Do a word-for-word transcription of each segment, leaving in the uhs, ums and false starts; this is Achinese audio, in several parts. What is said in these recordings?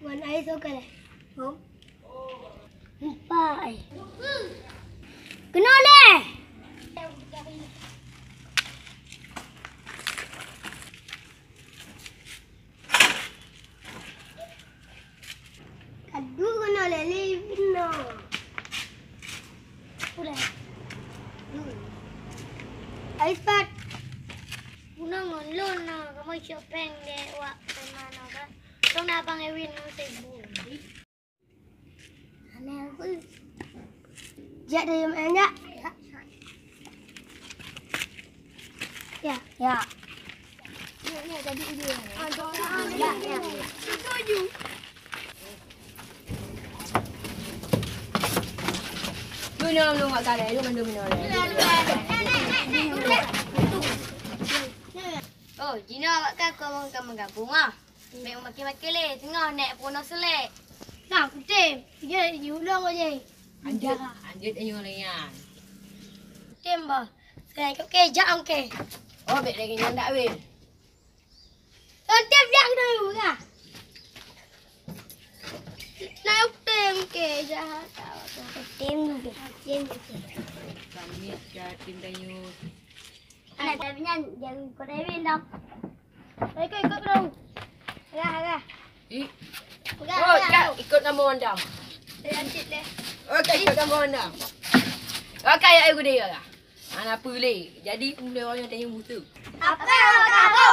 Wan ai soe kaleh. Hom. Empat ai. Keunoe lé. Kadu keunoe lé, lé binoe. Udah. Ai pat. Bunoe ngon lôn na, kamoe cok péng deh wak teuma na ka. Dong na Abang Ewin ngon Tebu. Aneh aku. Jak dari mana, jak? Ya. Ya. Ni, ni, tadi dia. Ya, ya. Setuju. Lu nyam lu mak kalai, lu mandum minum. Oh, jinoe awak kan kau mau kamu gabung ah. Mek makin-makin lé, tengah naik pun selek. Nah, kutem. Ya, you long aja. Anjut, anjut ayo layan. Kutem bah. Saya kau ke jak angke. Oh, bek lagi nyandak weh. Kutem jak dulu lah. Nah, kutem ke jahat. Kutem ke. Kutem ke. Kami ke tim Dayus. Anak tapi nyan jangan kau Dayus dong. Ikut, ikut, bro. Agak, agak. Ih. Agak, oh, agak. Kak, ikut nama anda. Saya cit deh. Okey, ikut nama anda. Okey, ya, aku dia lah. Anak pulih. Jadi, mulai orang yang tanya musuh. Apa yang kamu?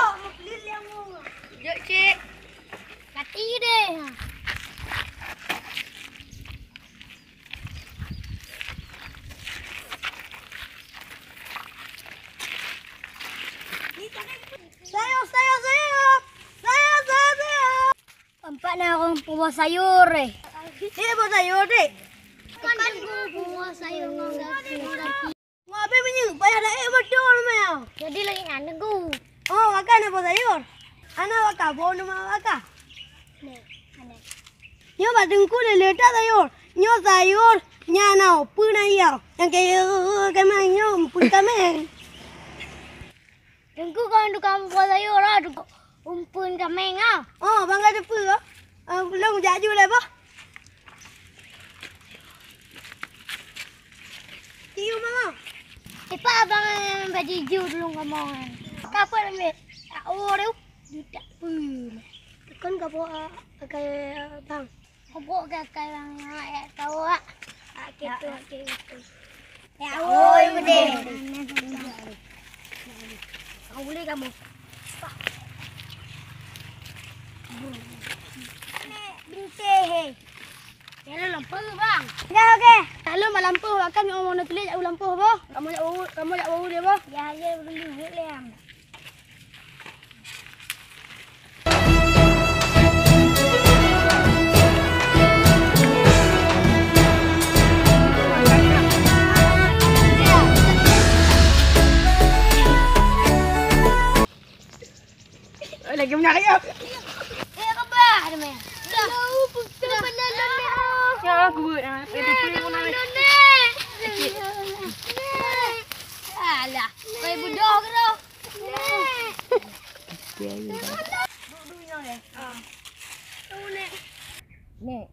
Jok, cik. Kati deh. Sayur, sayur, sayur. Sayur, sayur, sayur. Nampak na ureueng peubuah sayur, eh. Eh, buah sayur, dek. Kan peubuah sayur ngon gaki. Wah, abis meunyoe payah dah, eh, beutôi meh. Jadi lagi nyan nunggu. Oh, makan apa sayur? Ana makan, apa nama makan? Nyoe bak teungku lé-lé that sayur. Nyoe sayur, nyan na peue na yau. Nyang kaya kameng nyoe, umpun kameng. Teungku kon tukang buah sayur lah, tukang umpun kameng ah. Oh, bangga teupeu ah. Ah, lôn jak ju lé bah. Cium mama. Ipa abang baju ijo tulung kamoe. Kapot ambil. Tak oh tu. Tidak pun. Kon kapot, ah, akai, ah, bang. Kapot ke akai bang, ya, ya, kawak. Ah, gitu, ya. Gitu. Ya, oi, beudeh. Kau boleh kamu. Binteh, he. Ya, lampôh, bang. Ya, oke. Lalu mak lampôh, akan nyoe mau tulis, aku lampôh, boh. Kamu jak bau, kamu jak bau dia, boh. Ya, ya, dulu, dulu, ya. Oh, lagi menari, ya. Eh, apa? Ada main. Dah. Dah. Ya, aku buat, ah. Saya tu pun mau naik. Alah, kau bodoh ke tu? Nek,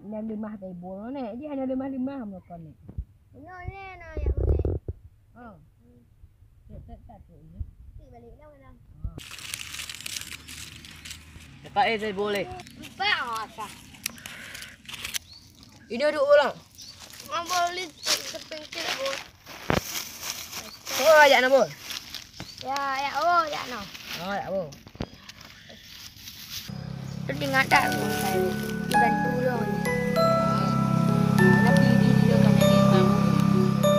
nyang leumah table nek, jih hana leumah-leumah meunyoe kon nek. Nyoe nek na yak nek. Ha. Cek, cek, cek, cek, ya. Cek balik dah, dah. Dapat eh table eh. Empat awak sah. Ini duduk ulang. Ngabol li sepengkil, Bos. Oh, jak na, Bos? Ya, ya, oh, jak na. Oh, jak, Bos. Tu ingat tak, Bos? Dibantu dong. Tapi di dia kan memang.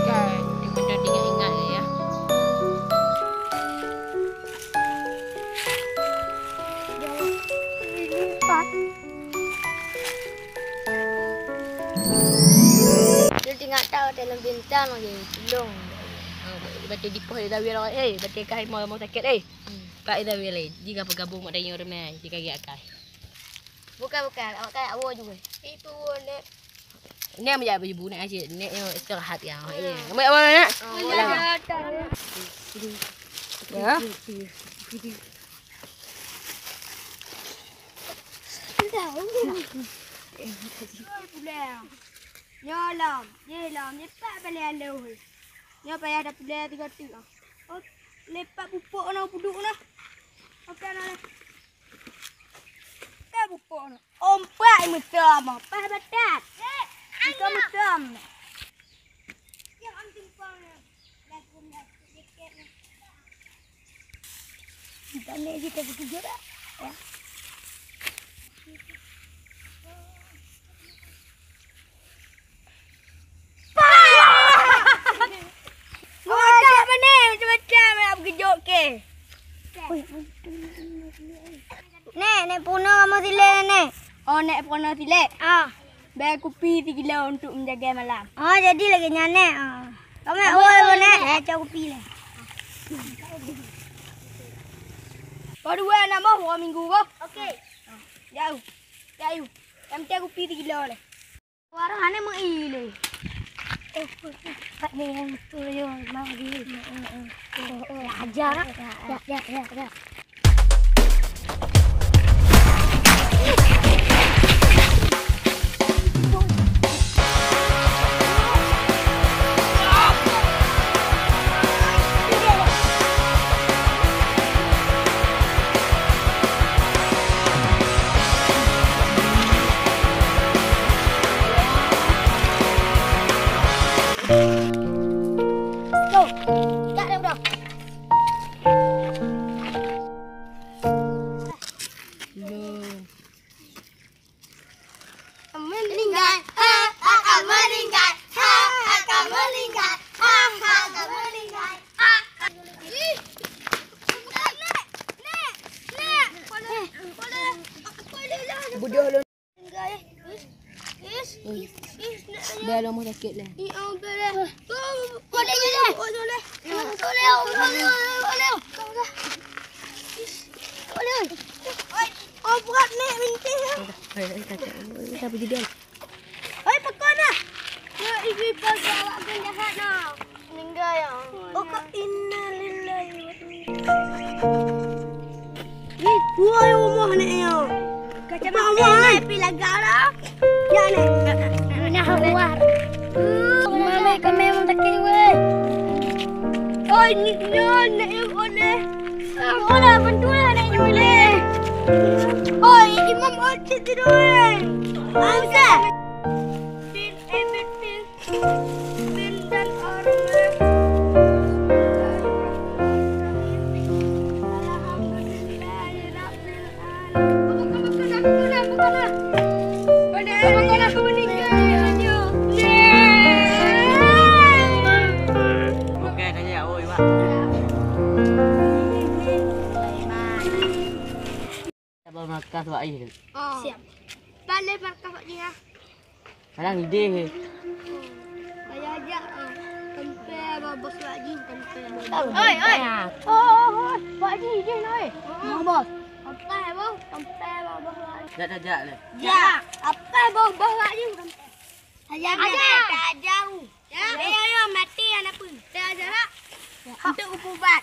Ya, dia kena ingat-ingat ya. Jawab. Ini empat. Dia tengok tahu dalam bintang je, tolong. Ha, baca di poh dia tahu, eh, baca kahai mau, mau sakit, eh. Hmm. Kak Ida Willy, jika bergabung mak Dayo Remai, jika dia akai. Bukan, bukan, awak kai awak juga. Itu, Nek. Nek, menjadi baju bu, Nek, asyik. Nek, yang istirahat yang. Hmm. Eh, ambil awal, Nek. Oh, ya. Ya. Dah. Nyoe lom, jih lom, nyoe pat balée aleuh. Nyoe payah tapulée tiga teuk. Oh, lepak pupuk na, puduk na. Oke, na. Ka pupuk na. Ompak meusom, pah batat. Ka meusom. Tane kita bekerja dah. Ya. Macam mana? Macam-macam nak bekerja ke? Nek, nek puna kamu silek, nek. Oh, nek puna silek. Ah. Bèe kupi sikilo untuk menjaga malam. Oh, jadi lagèe nyan, nèh. Ah. Kamu awai, nèh. Saya cok kupi leh. Baru dua nak mau dua minggu, boh. Okey. Jauh. Jauh. Yang penting kupi sikilo leh. Warah hana meu'i leh. Eh, kat ni yang tu yo, mau di. Oh, oh, ajar. Ya, ya, ya, ya. Go. Tak ada udah. Meninggal, ha, akan meninggal, ha, akan meninggal, ha, akan meninggal, ha. Ih, Nek, Nek, Nek, boleh, boleh, boleh lah. Bodoh lu. Meninggal, eh. Is, is, is, is, Nek, Nek. Dah lama sakit lah. Ih, oh, boleh. Boleh, boleh. Boleh, boleh. Boleh, boleh, boleh, boleh. Boleh. Oi, oh, berat, Nek, minta. Eh, eh, kacau. Eh, siapa jadi? Oi, pakon ah. Ya, ibu ipar awak pun jahat nah. Meninggal ya. Oh, kak, innalillahi wa inna ilaihi. Ih, dua ya Allah, Nek, ya. Kacau Allah, Nek, pi lagak lah. Ya, Nek. Nah, luar. Mami, kami memang sakit, weh. Oi, ni, ni, Nek, ya, boleh. Ora bantulah nak nyuleh. Oi, Imam Orchid tidur, eh. Bangsa. Pin, eh, pin, pin. Pin dan orang, eh. Alhamdulillahirabbil alamin. Bukan, bukan, bukan, bukan, bukan. Bukan, bukan, bukan. Okey, tanya, oi, Wak. Sabar markas Wak Ih. Oh. Siap. Balik markas Wak Ih, ah. Kadang ide he. Ayah ajak, ah. Tempe, Bos Wak Ih, tempe. Oi, oi. Oh, oh, oh. Wak Ih, ide, oi. Oh, Bos. Tempe, Bos. Tempe, Bos Wak Ih. Jak, jak, jak, leh. Jak. Apa, Bos, Bos Wak Ih, tempe. Ayah ajak. Ajak. Ya, ya, ya, mati anak pun. Saya aja lah. Untuk ubat.